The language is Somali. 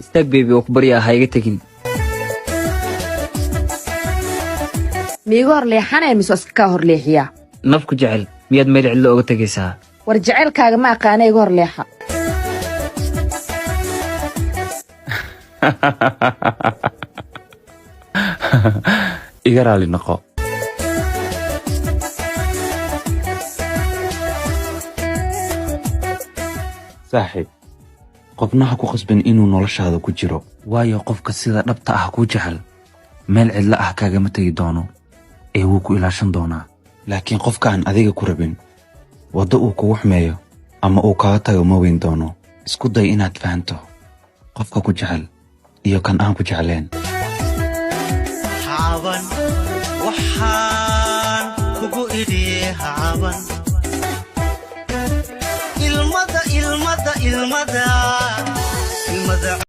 Istaag baby, oo ku baryaa, ha iga tegin. Miiga hor leexanaya mise waa iska kaa hor leexiyaa? Naf ku jecel miyaad meel cidlo oga tegaysaa? War jacaylkaaga ma aqaana, iga hor leexa. Iga raali noqo. Saaxiib, qofna ha ku qasbin inuu noloshaada ku jiro, waayo qofka sida dhabta ah kuu jecel meel cidlo ah kaagama tegi doono ee wuu ku ilaashan doonaa. Laakiin qofka aan adiga ku rabin, waddo uu kugu xumeeyo ama uu kaaga tago ma weyn doono. Isku day inaad fahanto qofka ku jecel iyo kan aan ku jecleen. Hacaban, waxaan kugu idhi hacaban. Ilmada, ilmada, ilmada.